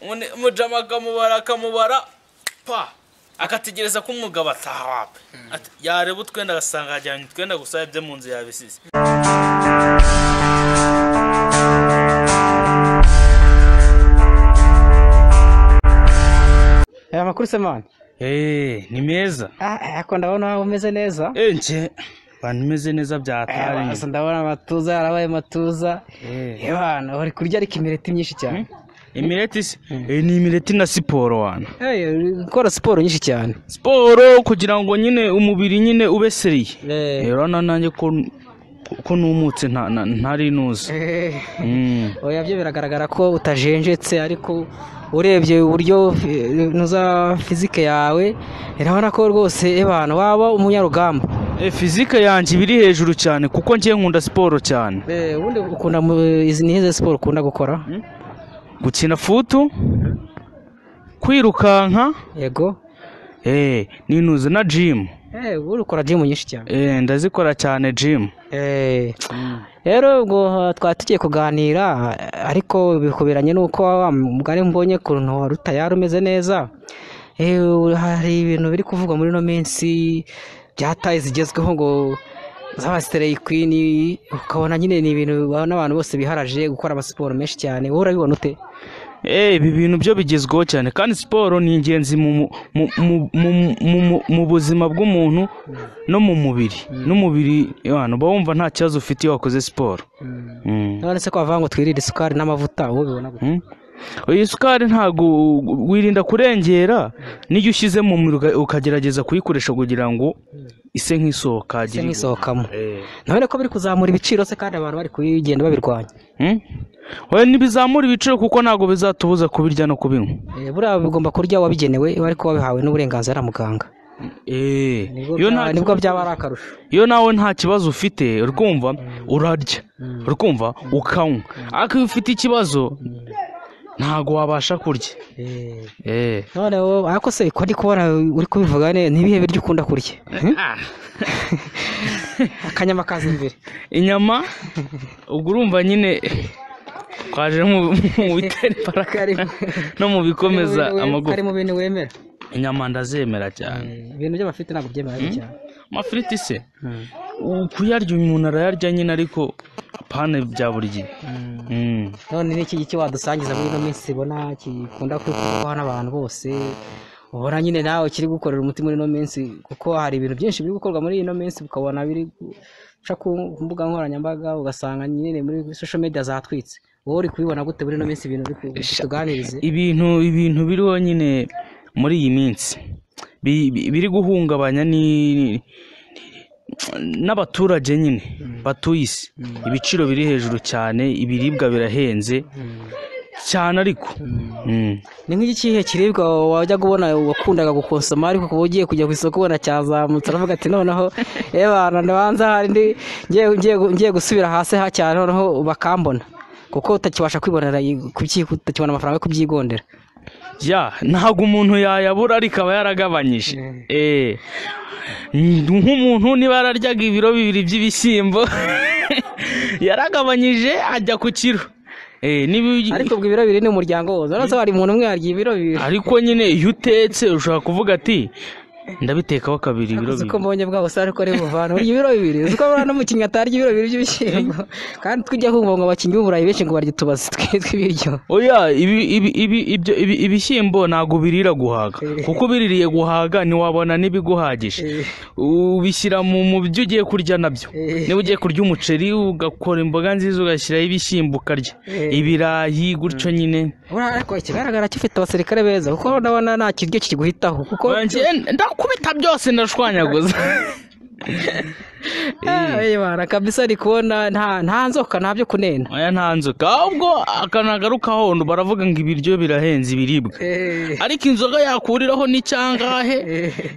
Umujama akamubara akamubara pa akategereza ko umugabo ataha, yareba utwenda agasanga yajyanye utwenda gusa ibyo mu nzu yabisize. Aya makuru se mani? Ni meza. Ariko ndabona umeze neza. Nje bantu meze neza byatari. Ndabona amatuza yarabaye matuza. Bana bari kurya ariko imireti myinshi cyane. Imireti se? Ni imireti na siporo wana. Gukora siporo nyinshi cyane. Siporo kugira ngo nyine umubiri nyine ube seriye. Urabona nanjye ko numutse ntari nuza. Oya byo biragaragara ko utajenjetse, ariko urebye uburyo nuza fizike yawe urabona ko rwose ebana waba umunyarugamba. Fizike yanjye biri hejuru cyane kuko ngiye nkunda siporo cyane. Ubundi ukunda izi nihe siporo ukunda gukora? Gukina futu, kwirukanka, yego, ninuza na gym. Uri ukora gym nyinshi cyane. Ndazikora cyane gym. Rero ubwo twari tugiye kuganira ariko bikuberanye nuko mugari mbonye kuntu wari utayari umeze neza. Hari ibintu biri kuvugwa muri no minsi byataye zigezweho ngo z'abasiteri queen, ukabona nyine ni ibintu n'abantu bose biharaje gukora amasiporo menshi cyane. Wowe urabibona ute? Ibi bintu byo bigezweho cyane kandi siporo ni ingenzi mu buzima bw'umuntu no mu mubiri. N'umubiri uba wumva nta kibazo ufite iyo wakoze siporo. None se ko bavuga ngo twirinde isukari n'amavuta, wowe ubibona gute? Iyi sukari ntabwo wirinda kurengera, n'iyo ushyize mu mubiri ukagerageza kuyikoresha kugira ngo ise nk'isohoka. Ise nk'isohokamo. None ko biri kuzamura ibiciro se kandi abantu bari kugenda babirwanya? Oya ntibizamura ibiciro kuko ntabwo bizatubuza kubirya no kubinywa. Buriya bigomba kurya wabigenewe ariko wabihawe n'uburenganzira na muganga. Nibwo byaba ari akarusho. Iyo nawe nta kibazo ufite urikumva urarya, urikumva ukanywa, ariko iyo ufite ikibazo ntago wabasha kurya. None wowe ariko se ko ndi kubona uri kubivuga neza, n'ibihe biryo ukunda kurya? Akanyama kaza imbere. Inyama ubwo urumva nyine twaje mu bitera imbaraga no mu bikomeza amagufa. Kari mu bintu wemera? Inyama ndazemera cyane. Ibintu by'amafiriti ntabwo byemera cyane. Amafiriti se kuyarya umuntu arayarya nyine ariko apana bya buri gihe. None n'iki giki wadusangiza muri ino minsi ubona gikunda kwivugwaho n'abantu bose, ubona nyine nawe kiri gukorera umuti muri ino minsi, kuko hari ibintu byinshi biri gukorwa muri ino minsi ukabona biri guca ku mbuga nkoranyambaga ugasanga nyine muri social media zatwitse. Wowe uri kubibona gute muri ino minsi ibintu biri kutuganirize? Ibintu biriho nyine muri iyi minsi biri guhungabanya ni n'abaturage nyine batuye isi. Ibiciro biri hejuru cyane, ibiribwa birahenze cyane ariko. Ni nk'ikihe kiribwa wajya kubona wakundaga gukonsoma ariko kuba ugiye kujya ku isoko ubona cyazamutse uravuga ati noneho ebana ndabanza hari ngiye gusubira hasi ha cyane noneho bakambona, kuko utakibasha kwibonera utakibona amafaranga yo kubyigondera? Ya ntabwo umuntu yayabura ariko aba yaragabanyije. Nk'umuntu niba yararyaga ibiro bibiri by'ibishyimbo yaragabanyije ajya ku kiro. Ariko ubwo ibiro bibiri ni umuryango wose, uretse hari umuntu umwe yarya ibiro bibiri. Ariko nyine iyo utetse ushobora kuvuga ati ndabitekaho kabiri ibiro bibiri. Uko mbonye bwa busa ariko ari buvana urya ibiro bibiri, uko abana n'umukinnyi atarya ibiro bibiri by'ibishyimbo. Kandi tujya kumva ngo abakinnyi b'Uburayi benshi ngo barya utubazi tw'ibiryo. Oya ibishyimbo ntabwo birira guhaga, kuko biririye guhaga ntiwabona n'ibiguhagije. Ubishyira mu byo ugiye kurya nabyo. Niba ugiye kurya umuceri ugakora imboga nziza ugashyiraho ibishyimbo ukarya ibirayi gutyo nyine. Ariko ikigaragara cyo ufite abasirikare beza kuko ndabona nta kiryo kiguhitaho kuko ndakubita byose ndashwanyaguza. Bana kabisa ari kubona nta nzoka nta byo kunena. Oya nta nzoka, ahubwo akanagarukaho baravuga ngo ibiryo birahenze ibiribwa, ariko inzoga yakuriraho n'icyangahe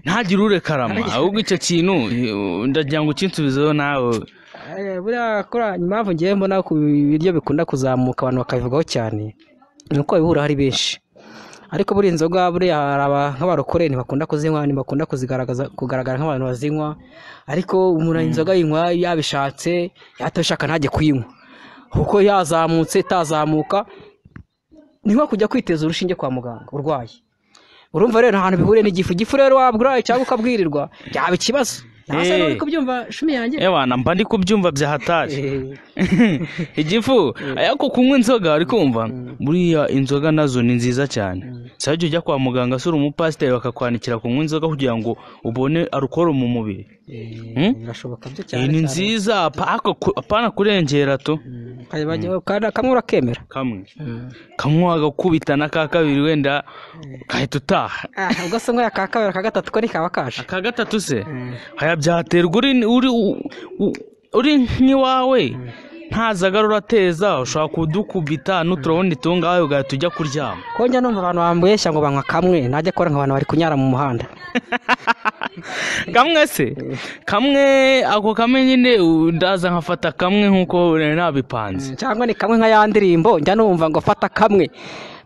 ntagire urekarama. Ahubwo icyo kintu ndagira ngo ukinsubizeho nawe. Buriya kora impamvu ngiye mbona ku biryo bikunda kuzamuka abantu bakabivugaho cyane ni uko babihura hari benshi. Ariko buri inzoga buriya hari nk'abarokore ntibakunda kuzinywa, ntibakunda kuzigaragaza kugaragara nk'abantu bazinywa, ariko umuntu inzoga yinywa yabishatse yatabishaka ntajye kuyinywa, kuko yazamutse itazamuka Ni nko kujya kwiteza urushinge kwa muganga urwaye. Urumva rero nta hantu bihuriye n'igifu. Igifu rero waburaye cyangwa ukabwirirwa byaba ikibazo. Nasa Eh. uri kubyumva shumi yanjye? Ewana mba ndi kubyumva bya hatari. Igifu ariko kunywa inzoga uri kumva buriya inzoga nazo ni nziza cyane. Sajya ujya kwa muganga asura umupasiteri bakakwandikira kunywa inzoga kugira ngo ubone alukoro mu mubiri. Birashoboka byo cyane. Ni nziza apana kurengera to. Kamwe urakemera. Kamwe. Kamwe wagakubita na ka kabiri wenda kahita utaha. Ubwo se nk'aya ka kabiri ka gatatu ko ntikaba kaje. Aka gatatu se haya byaterwa uri nk'iwawe nta zagara urateza ushobora kudukubita n'uturabona itungawe ugahita ujya kuryama. Ko njya numva abantu bambeshya ngo banywa kamwe najya kora nk'abantu bari kunyara mu muhanda. Kamwe se kamwe ako kamwe nyine ndaza nkafata kamwe nk'uko nabipanze. Cyangwa ni kamwe nka ya ndirimbo njya numva ngo fata kamwe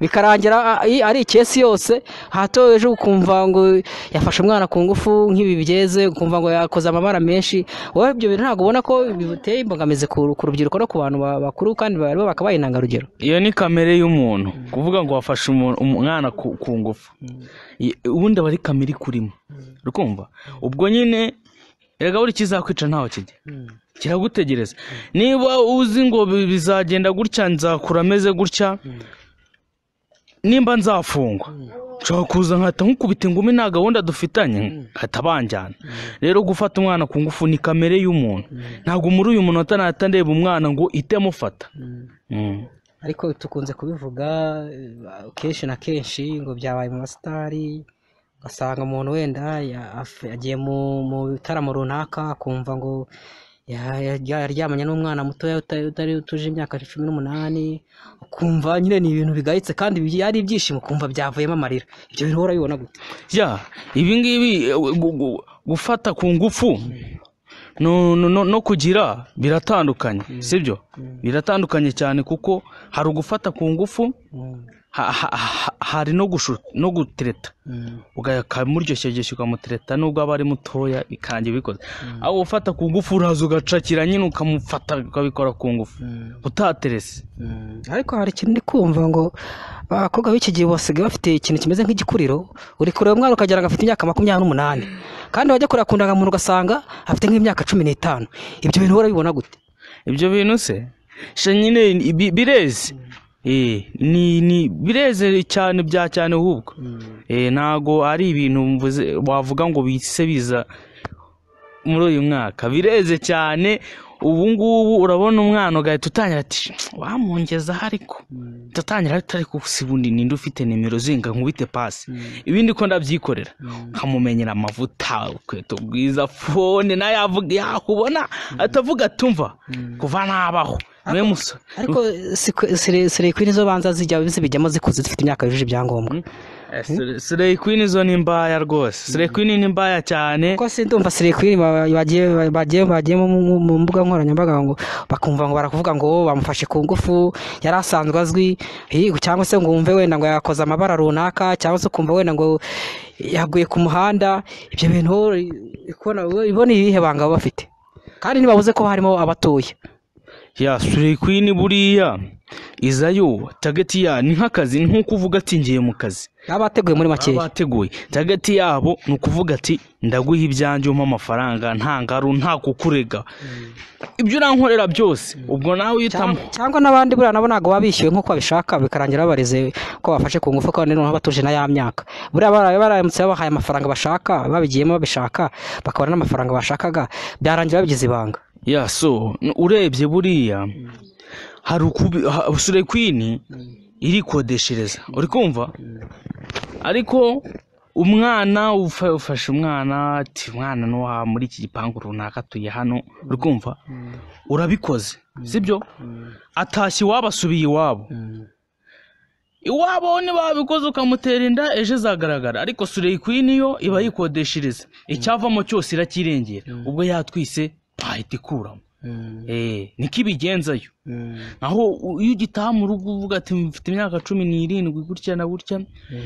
bikarangira ari ikesi yose, hato ejo ukumva ngo yafashe umwana ku ngufu nk'ibi byeze, ukumva ngo yakoze amabara menshi. Wowe ibyo bintu ntabwo ubona ko biteye imbogamizi ku rubyiruko no ku bantu bakuru kandi barimo bakabaye intangarugero? Iyo ni kamere y'umuntu kuvuga ngo wafashe umwana ku ngufu, ubundi aba ari kamere ikurimo, urikumva? Ubwo nyine erega buri kizakwica ntaho kijya kiragutegereza. Niba uzi ngo bizagenda gutya nzakura ameze gutya, nimba nzafungwa nshobora kuza nkahita nkukubita ingumi nta gahunda dufitanye nkahita banjyana. Rero gufata umwana ku ngufu ni kamere y'umuntu, ntabwo muri uyu munota nahita ndeba umwana ngo ite amufata. Ariko tukunze kubivuga kenshi na kenshi ngo byabaye mu basitari, ugasanga umuntu wenda yagiye mu bitaramo runaka akumva ngo yaryamanye n'umwana mutoya utari utuje imyaka 18, ukumva nyine ni ibintu bigayitse kandi ari ibyishimo, ukumva byavuyemo amarira. Ibyo bintu urabibona gute? Ya ibi ngibi gufata ku ngufu no kugira biratandukanye, sibyo? Biratandukanye cyane kuko hari ugufata ku ngufu, hari no gutereta, ukamuryoshyegesha ukamutereta nubwo aba ari mutoya bikange bikoze. Aho ufata ku ngufu uraza ugacakira nyine ukamufata ukabikora ku ngufu utaterese. Ariko hari ikintu ndi kumva ngo abakobwa b'iki gihe basigaye bafite ikintu kimeze nk'igikuriro, uri kureba umwana ukagira ngo afite imyaka 28 kandi wajya kureba ku ndangamuntu ugasanga afite nk'imyaka 15. Ibyo bintu urabibona gute? Ibyo bintu se nyine bireze. Ni bireze cyane bya cyane ahubwo. Ntago ari ibintu wavuga ngo bise biza muri uyu mwaka, bireze cyane. Ubu ngubu urabona umwana ugahita utangira ati wamungeza ariko utangira ariko si bundi ninde ufite nimero zinga nkubite pasi, ibindi ko ndabyikorera, nkamumenyera amavuta, ukweto bwiza, fone nayo yavuga yakubona atavuga tumva kuva nabaho. Ariko Slay Queen zo banza zijya zibijyamo zikuze zifite imyaka yujuje ibyangombwa. Slay Queen zo ni mbaya rwose. Slay Queen ni mbaya cyane. Kuko sindumva Slay Queen bagiye mu mbuga nkoranyambaga ngo bakumva ngo barakuvuga ngo bamufashe ku ngufu yari asanzwe azwi, cyangwa se ngo wumve wenda ngo yakoze amabara runaka, cyangwa se ukumva wenda ngo yaguye ku muhanda. Ibyo bintu ibona ibihe banga bafite kandi ntibabuze ko harimo abatuye. Ya Slay Queen buriya izayo target ya ni nk'akazi, ni nko kuvuga ati ngiye mu kazi. Abateguye muri make. Abateguye target yabo ni ukuvuga ati ndaguha ibyanjye umpa amafaranga nta ngaru nta kukurega. Ibyo urankorera byose ubwo nawe uhitamo. Cyangwa n'abandi buriya nabo ntago babishyuwe nk'uko babishaka bikarangira babareze ko bafashe ku ngufu kandi noneho batuje na ya myaka. Buriya baramutse babahaye amafaranga bashaka babigiyemo babishaka bakabona n'amafaranga bashakaga byarangira babigize ibanga. Ya so urebye buriya hari Slay Queen irikodeshereza uri kumva, ariko umwana ufashe umwana ati umwana no muri iki gipangu runaka tuye hano uri kumva urabikoze sibyo, atashye iwabo asubiye iwabo, iwabo ntibabikoze ukamutera inda ejo izagaragara. Ariko Slay Queen yo iba yikodeshereza icyavamo cyose irakirengera, ubwo yatwise ahita ikuramo. Niko ibigenzayo. Aho iyo ugitaha mu rugo uvuga ati mfite imyaka 17 gutya na gutya,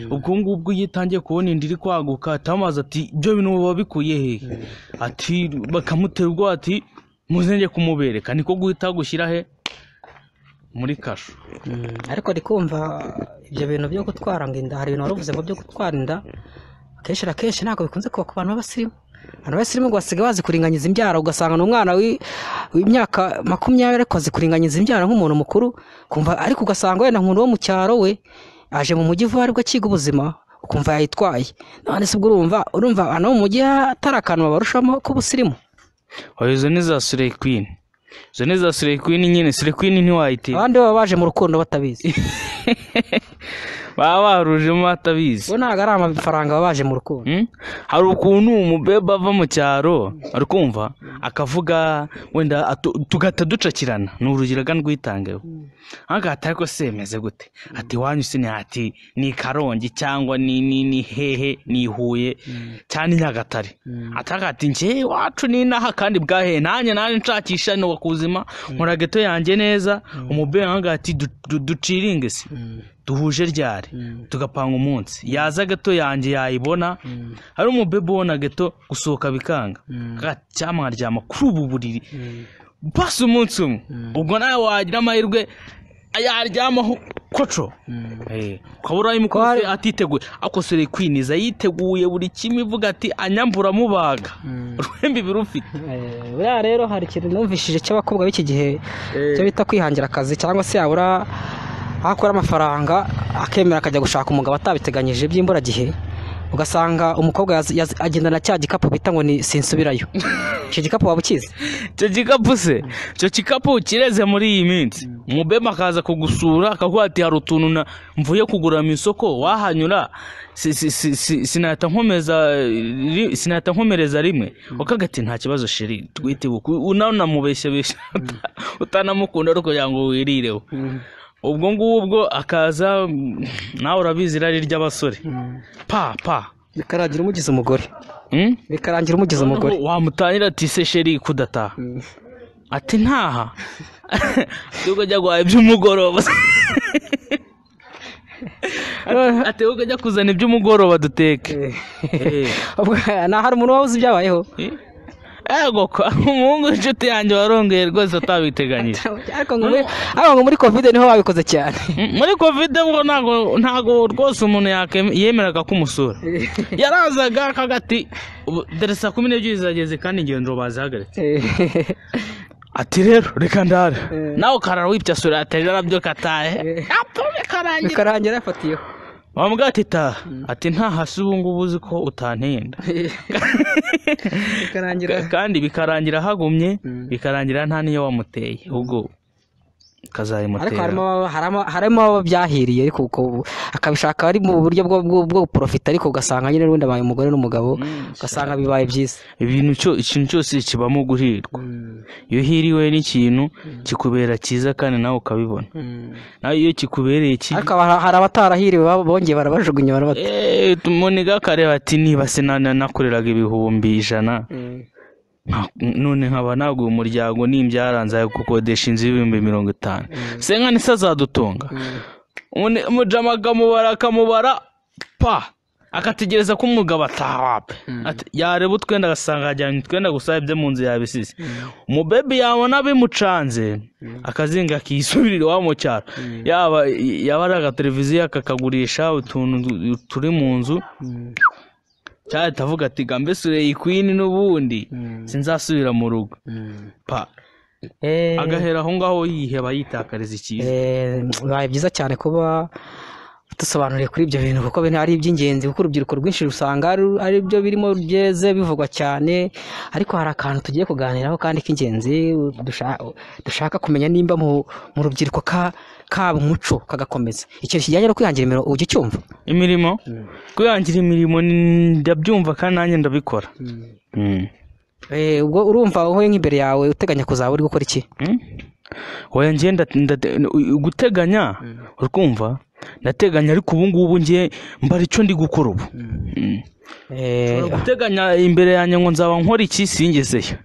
ubwo ngubwo iyo utangiye kubona inda iri kwaguka atamaze ati ibyo bintu babikuye hehe, ati bakamutera ubwo ati muzenge kumubereka, niko guhita gushyira he Muri kasho. Ariko ndi kumva ibyo bintu byo gutwara ngo inda, hari ibintu wari uvuze ngo byo gutwara inda akenshi na kenshi ntabwo bikunze kuba ku bantu b'abasirimu. Abantu b'abasirimu ngo basigaye bazi kuringanyiza imbyaro, ugasanga ni umwana w'imyaka 20 ariko azi kuringanyiza imbyaro nk'umuntu mukuru, kumva ariko ugasanga wenda nk'umuntu wo mu cyaro we aje mu mujyi vuba aribwo akiga ubuzima, ukumva yayitwaye. None se ubwo urumva abantu bo mu mujyi atari akantu babarushamo k'ubusirimu? Oya, izo ni za Slay Queen. Izo ni za Slay Queen nyine, Slay Queen ntiwayitinya. Abandi baba baje mu rukundo batabizi. Baba barujemo batabizi. Bo ntabwo ari amafaranga, baba baje mu rukundo. Hari ukuntu umubebe ava mu cyaro, ari kumva akavuga wenda tugahita ducakirana, ni urugero ga rwitangeho. Agahita ariko se meze gute? Ati iwanyu se ni ati ni Karongi cyangwa ni hehe, ni Huye cyangwa ni Nyagatare. Ataka ati njye iwacu ni inaha kandi bwahe, nanjye nshakisha ni kuzima, nkora geto yanjye neza. Umubebe agahita ati duciringe se. Duhuje ryari tugapanga umunsi, yaza gato yanjye yayibona. Hari umubebe ubona gato gusohoka bikanga, cyangwa nkaryama kuri ubu buriri basi umunsi umwe, ubwo nawe wagira amahirwe yaryamaho koco, ukaba urayimukose atiteguye. Ako Slay Queen iza yiteguye buri kimwe, ivuga ati anyambura mubaga uruhembe birufite. Buriya rero hari ikintu numvishije cy'abakobwa b'iki gihe cyo bita kwihangira akazi, cyangwa se yabura aho akura amafaranga akemera akajya gushaka umugabo atabiteganyije by'imburagihe, ugasanga umukobwa agendana cya gikapu bita ngo ni sinsubirayo. Icyo gikapu waba ukizi? Icyo gikapu se, icyo gikapu kireze muri iyi minsi. Umubebe akaza kugusura akaguha ati hari utuntu mvuye kugura mu isoko wahanyura, sinahita nkomereza rimwe. Ukaga ati nta kibazo sheri, twite unanamubeshyabeshya utanamukunda ariko kugira ngo wirireho. Ubwo ngubwo akaza, nawe urabizi irari ry'abasore, pa pa bikarangira umugize umugore. Bikarangira umugize umugore. Wamutangira ati se sheri kudataha, ati ntaha ubwo ajya guhaha iby'umugoroba, ati ubwo ajya kuzana iby'umugoroba duteke. Hari umuntu waba uzi ibyabayeho? Ego, umuhungu w'inshuti yanjye warongeye rwose atabiteganyije. Ariko ngo muri Covid niho babikoze cyane. Muri Covid ubwo ntago rwose umuntu yemeraga kumusura. Yarazaga akagati dore saa 12 zageze kandi ingendo bazihagaritse. Ati rero reka ndare. Nawe ukarara wipyasura ati rero nabyo katahe. Bikarangira yafatiyeho. Wambwira ati taha, ati ntaha se ubu ngubu uzi ko utantinda. Kandi bikarangira hagumye, bikarangira nta niyo wamuteye, ubwo kazayimutera. Ariko harimo abo byahiriye ariko akabishaka ari mu buryo bwo guprofita, ariko ugasanga nyine n'ubundi abaye umugore n'umugabo, ugasanga bibaye byiza. Ibintu ikintu cyose kibamo guhirwa. Iyo uhiriwe n'ikintu kikubera cyiza kandi nawe ukabibona. Nawe iyo kikubereye kibi. Ariko hari abatarahiriwe bongeye barabajugunya barabata. Muniga akareba ati niba se nakoreraga 100,000 none nkaba naguye umuryango nimbyara nzaye gukodesha inzu 50,000. Se nka nisa azadutunga. Umujama akamubara pa akategereza ko umugabo ataha. Yareba utwenda agasanga ajyanye utwenda gusa ibyo mu nzu yabisize. Umubebe yabona bimucanze akazinga akisubirira iwabo mu cyaro. Yaba ari agateleviziyo akakagurisha utuntu turi mu nzu. Cyahita avuga ati gambe Slay Queen n'ubundi sinzasubira mu rugo. Pa agahera aho ngaho yiheba yitakariza icyizere. Bibaye byiza cyane kuba dusobanuriye kuri ibyo bintu, kuko ari iby'ingenzi, kuko urubyiruko rwinshi rusanga ari byo birimo byeze bivugwa cyane. Ariko hari akantu tugiye kuganiraho kandi k'ingenzi dushaka kumenya nimba mu rubyiruko kaba umuco kagakomeza. Ikintu kijyanye no kwihangira imirimo, ujya ucyumva? Imirimo? Kwihangira imirimo ndabyumva kandi nanjye ndabikora. Ubwo urumva wowe nk'imbere yawe uteganya kuzaba uri gukora iki? Oya, ngenda guteganya, urikumva Ndateganya, ariko ubu ngubu ngiye mbara icyo ndi gukora ubu. Guteganya imbere yanjye ngo nzaba nkora iki singezeyo.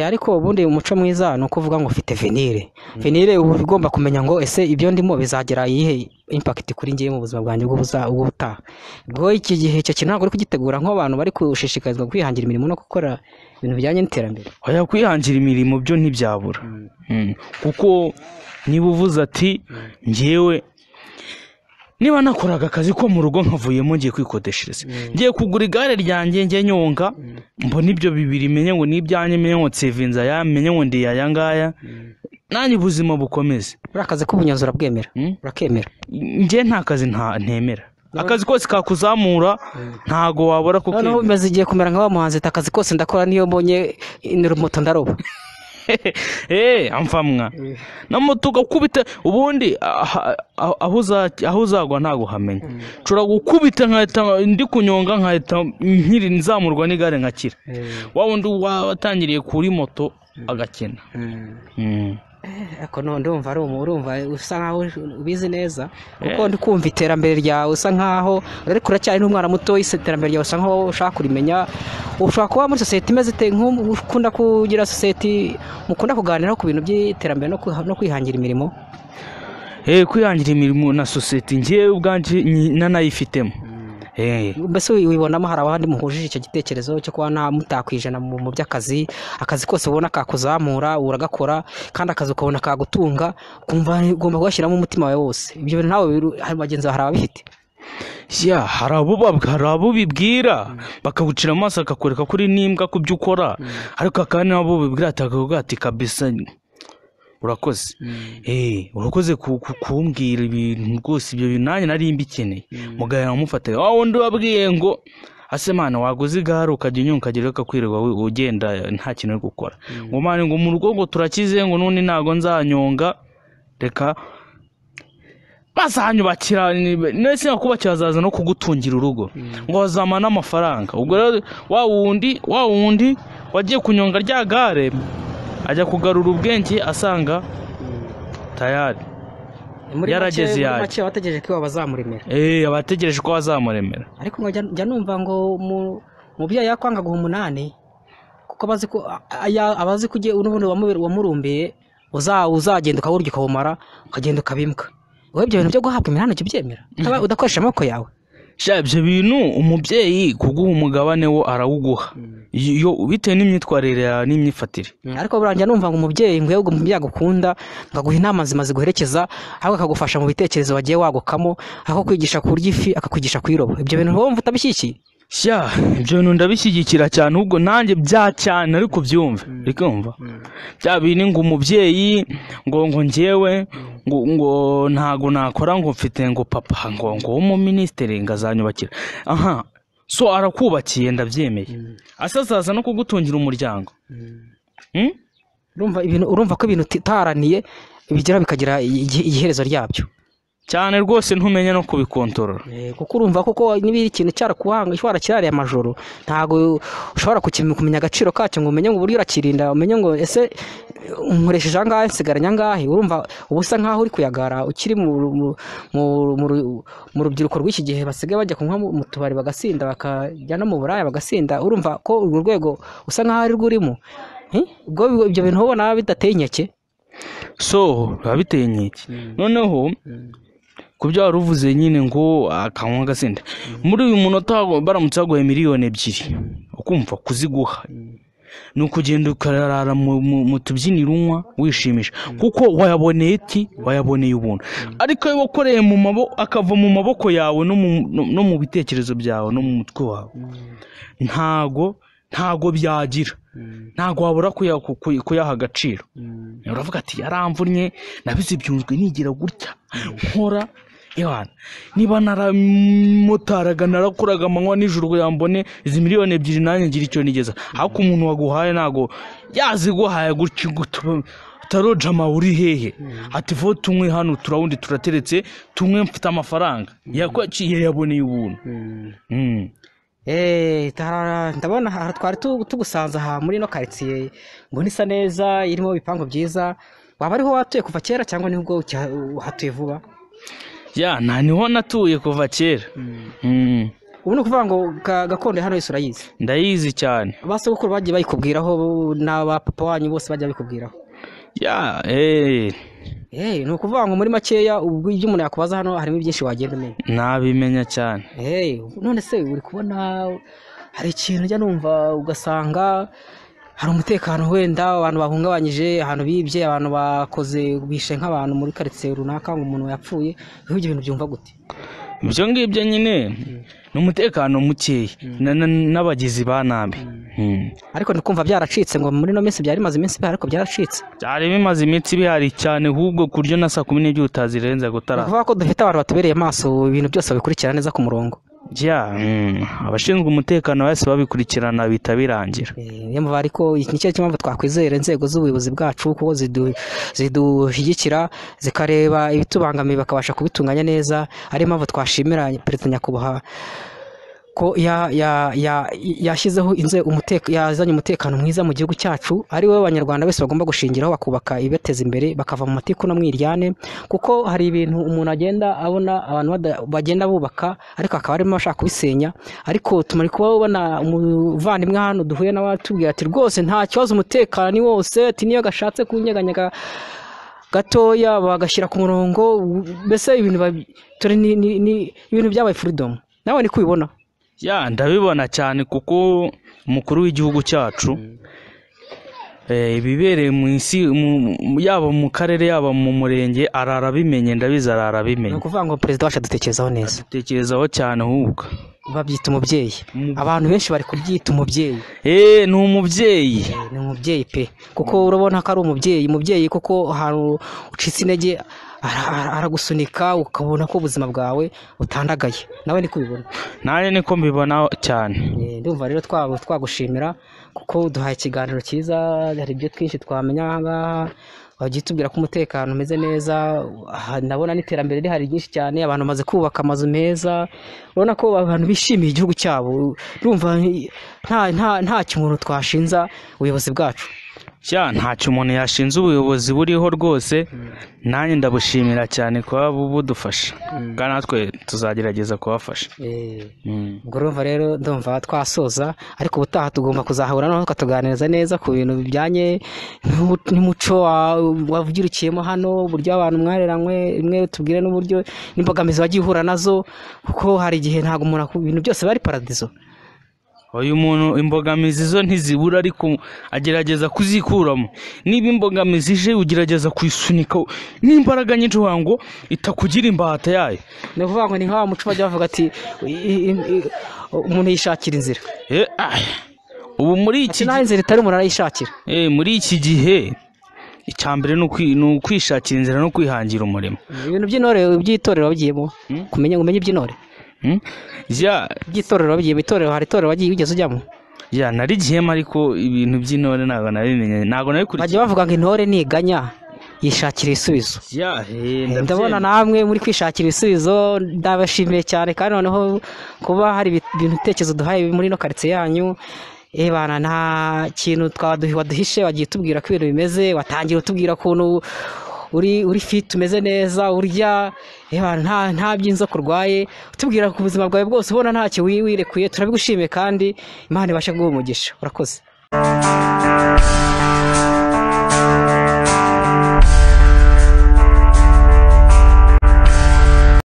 Ariko ubundi umuco mwiza ni uko uvuga ngo ufite venire. Venire uba ugomba kumenya ngo ese ibyo ndimo bizagira iyihe impact kuri njye mu buzima bwanjye bw'ubutaha. Ubwo iki gihe icyo kintu ntabwo uri kugitegura nk'abantu bari gushishikarizwa kwihangira imirimo no gukora ibintu bijyanye n'iterambere. Oya, kwihangira imirimo byo ntibyabura. Kuko niba uvuze ati njyewe niba nakoraga akazi ko mu rugo nkavuyemo ngiye kwikodeshereza, ngiye kugura igare ryanjye njye nyonga, mbona ibyo bibiri, menye ngo ni ibyanjye, menye ngo nsevinze aya, menye ngo ndi aya ngaya, nanjye ubuzima bukomeze. Uriya akazi k'ubunyonzi urabwemera? Urakemera? Njye nta kazi ntemera. Akazi kose kakuzamura ntago wabura kuko noneho umaze igihe kumera nka wa muhanzi, akazi kose ndakora niyo mbonye moto ndaroba. Amfamwa na moto ugakubita, ubundi aho uzagwa ntago uhamenya. Nshobora gukubita nkahita ndi kunyonga, nkahita nkiri nzamurwa n'igare nkakira. Wa wundi watangiriye kuri moto agakina. Ariko none ndumva ari urumva usa nkaho ubizi neza, kuko ndi kumva iterambere ryawe usa nkaho ariko uracyari n'umwana muto, iterambere ryawe usa nkaho ushaka kurimenya. Ushobora kuba muri sosiyete imeze ite, nk'ukunda kugira sosiyete mukunda kuganiraho ku bintu by'iterambere no kwihangira imirimo? Kwihangira imirimo na sosiyete ngewe ubwanjye nanayifitemo. Mbese wibonamo hari abandi muhujije icyo gitekerezo cyo kuba nta mutakwijana mu by'akazi, akazi kose ubona kakuzamura uragakora, kandi akazi ukabona kagutunga, ukumva ugomba kugashyiramo umutima wawe wose. Ibyo bintu nawe bagenzi bawe hari ababifite? Ya, hari abo bibwira bakagucira amaso akakwereka kuri n'imbwa ku byo ukora, ariko akandi nabo bibwira atakavuga ati kabisa urakoze. Urakoze kumbwira ibintu rwose, ibyo bintu nanjye nari mbikeneye. Mugabo yamufata wa wundi wabwiye ngo ase mana waguze igare ukajya unyonga ukagera ukakwirirwa ugenda nta kintu uri gukora, ngo mane ngo mu rugo ngo turakize ngo none ntago nzanyonga, reka bazanyubakira nese nakubakira bazaza no kugutungira urugo, ngo bazamana n'amafaranga. Ubwo rero wa wundi wagiye kunyonga rya gare ajya kugarura ubwenge asanga tayari yarageze yaje. Muri make bategereje ko bazamuremera. Abategereje ko bazamuremera. Ariko njya numva ngo umubyeyi yakwanga guha 8 kuko abazi ko abazi kujye n'ubundi wamurumbiye uzagenda ukawurya ukawumara ukagenda ukabimbwa. Wowe ibyo bintu byo guhabwa iminani ujya ubyemera udakoresha amaboko yawe? Sha, ibyo bintu umubyeyi kuguha umugabane wo arawuguha iyo bitewe n'imyitwarire yawe n'imyifatire. Ariko burangira numva ngo umubyeyi ngo yego umubyeyi agukunda ngaguha inama nzima ziguherekeza, ahubwo akagufasha mu bitekerezo wagiye wagukamo, aho kwigisha kurya ifi akakwigisha kuyiroba. Ibyo bintu wumva utabishyigikiye? Sha, ibyo bintu ndabishyigikira cyane, ubwo nanjye bya cyane, ariko byumve rikumva bya bintu ngo umubyeyi ngo njyewe ngo ntago nakora ngo mfite ngo papa ngo w'umuminisitiri ngo azanyubakira. Aha, so arakubakiye ndabyemeye, asazaza no kugutungira umuryango. Urumva ko ibintu utaharaniye bigera bikagira iherezo ryabyo cyane rwose, ntumenye no kubikontorora. Kuko urumva koko niba ikintu cyarakuhanga warakirariye amajoro, ntago ushobora kumenya agaciro kacyo ngo umenye ngo uburyo urakirinda, umenye ngo ese nkoresheje angahe nsigaranye angahe. Urumva uba usa nkaho uri kuyagara ukiri mu rubyiruko rw'iki gihe basigaye bajya kunywa mu tubari bagasinda, bakajya no mu buraya bagasinda. Urumva ko urwo rwego usa nkaho ari rwo urimo. Ubwo ibyo bintu ubona bidateye inkeke? So biba biteye inkeke. Noneho ku byo wari uvuze nyine ngo akanywa agasinda, muri uyu munota baramutse baguhaye 2 miliyoni ukumva kuziguha ni ukugenda ukarara mu tubyiniro unywa wishimisha, kuko wayaboneye iki? Wayaboneye ubuntu. Ariko iyo wakoreye mu maboko akava mu maboko yawe no mu bitekerezo byawe no mu mutwe wawe, ntago byagira, ntago wabura kuyaha agaciro. Uravuga ati yaramvunnye nabize byunzwe nigira gutya nkora niba naramotaraga narakoraga amanywa nijoro kugira ngo mbone izi 2 miliyoni nanjye ngira icyo nigeza. Ariko umuntu waguhaye ntago yaziguhaye gutya utarojama uri hehe ati vo tunywe hano turawundi turateretse tunywe mfite amafaranga yakwaciye yaboneye ubuntu. Ndabona twari tugusanze aha muri ino karitsiye mbona isa neza irimo ibipangu byiza. Waba ariho watuye kuva kera cyangwa nibwo uhatuye vuba? Ya, nta niho natuye kuva kera. Ubu ni ukuvuga ngo gakondo hano yose urayizi? Ndayizi cyane. Ba sogokuru bagiye bayikubwiraho n'aba papa wanyu bose bagiye babikubwiraho? Ya, Ni ukuvuga ngo muri makeya ubwo ibyo umuntu yakubaza hano harimo byinshi wagenda umenya. Nabimenya cyane. None se uri kubona hari ikintu ujya numva ugasanga hari umutekano wenda abantu bahungabanyije, ahantu bibye, abantu bakoze bishe nk'abantu muri karitsiye runaka ngo umuntu yapfuye, ibyo bintu byumva gute? Ibyo ngibyo nyine ni umutekano mukeya n'abagizi ba nabi. Ariko ndikumva byaracitse ngo muri ino minsi byari bimaze iminsi bihari, ariko byaracitse. Byari bimaze iminsi bihari cyane, ahubwo kuryo na saa 12 utazirenza gutara. Ni ukuvuga ko dufite abantu batubereye maso, ibintu byose babikurikirana neza ku murongo. Ya, abashinzwe umutekano bose babikurikirana bita birangira. Niyo mpamvu ariko iki nicyo mpamvu twakwizera inzego z'ubuyobozi bwacu kuko zidushyigikira, zikareba ibitubangamiye bakabasha kubitunganya neza. Ariyo mpamvu twashimira Perezida Nyakubahwa ko yashyizeho yazanye umutekano mwiza mu gihugu cyacu, ari we Abanyarwanda bose bagomba gushingiraho bakubaka ibibateza imbere, bakava mu matiku no mwiryane, kuko hari ibintu umuntu agenda abona abantu bagenda bubaka ariko akaba arimo ashaka kubisenya. Ariko tumari kuba ubona umuvandimwe hano duhuye nawe atubwira ati rwose nta kibazo, umutekano ni wose, ati niyo gashatse kunyeganyega gatoya bagashyira ku murongo, mbese ibintu ni ibintu byabaye freedom. Nawe ni kubibona? Ya, ndabibona cyane kuko umukuru w'igihugu cyacu ibibereye mu isi, yaba mu karere yaba mu murenge ararabimenye, ndabizi ararabimenye. Ni ukuvuga ngo perezida wacu adutekerezaho neza. Adutekerezaho cyane ahubwo. Babyita umubyeyi. Abantu benshi bari kubyita umubyeyi. Ni umubyeyi. Ni umubyeyi pe, kuko urabona ko ari umubyeyi, umubyeyi kuko ahantu ucitse intege aragusunika ukabona ko ubuzima bwawe butandagaye. Nawe niko ubibona? Nanjye niko mbibona cyane. Ndumva rero twagushimira kuko duhaye ikiganiro cyiza, hari ibyo twinshi twamenya aha ngaha. Wagiye tubwira ko umutekano umeze neza, ndabona n'iterambere rihari ryinshi cyane, abantu bamaze kubaka amazu meza, urabona ko abantu bishimiye igihugu cyabo. Urumva nta kintu twashinza ubuyobozi bwacu. Ya, ntacyo umuntu yashinze ubuyobozi buriho rwose, nanjye ndabushimira cyane kuba budufasha, kandi natwe tuzagerageza kubafasha. Ubwo urumva rero ndumva twasoza, ariko ubutaha tugomba kuzahura noneho tukatuganiriza neza ku bintu bijyanye n'umuco wabyirukiyemo hano, uburyo abantu mwareranywe, mwe tubwire n'uburyo n'imbogamizi wagiye uhura nazo, kuko hari igihe ntabwo umuntu ibintu byose bari paradizo. Uyu muntu imbogamizi zo ntizibura, ariko agerageza kuzikuramo. Niba imbogamizi ije ugerageza kuyisunika n'imbaraga nyinshi ngo itakugira imbata yayo. Ni ukuvuga ngo ni nka wa muco bajya bavuga ati umuntu yishakira inzira. Ubu muri iki nta inzira itari umuntu arayishakira. Muri iki gihe icya mbere ni ukwishakira inzira no kwihangira umurimo. Ibintu by'intore by'itorero wagiyemo, kumenya ngo umenye iby'intore. Ya, by'itorero wagiye, itorero hari itorero wagiye wigeze ujyamo? Ya, narigiyemo ariko ibintu by'intore ntabwo nabimenye, ntabwo nabikurikiye. Bajya bavuga ngo intore ntiganya yishakira ibisubizo. Ya, ndabona namwe muri kwishakira ibisubizo, ndabashimiye cyane. Kandi noneho kuba hari ibintu bitekerezo duhaye muri ino karitsiye yanyu, bana nta kintu waduhishe, wagiye tubwira ko ibintu bimeze, watangiye utubwira ukuntu uri fit, umeze neza, urya nta by'inzoka urwaye, utubwira ku buzima bwawe bwose ubona ntacyo wirekuye. Turabigushimiye kandi Imana ibashe kuguha umugisha. Urakoze.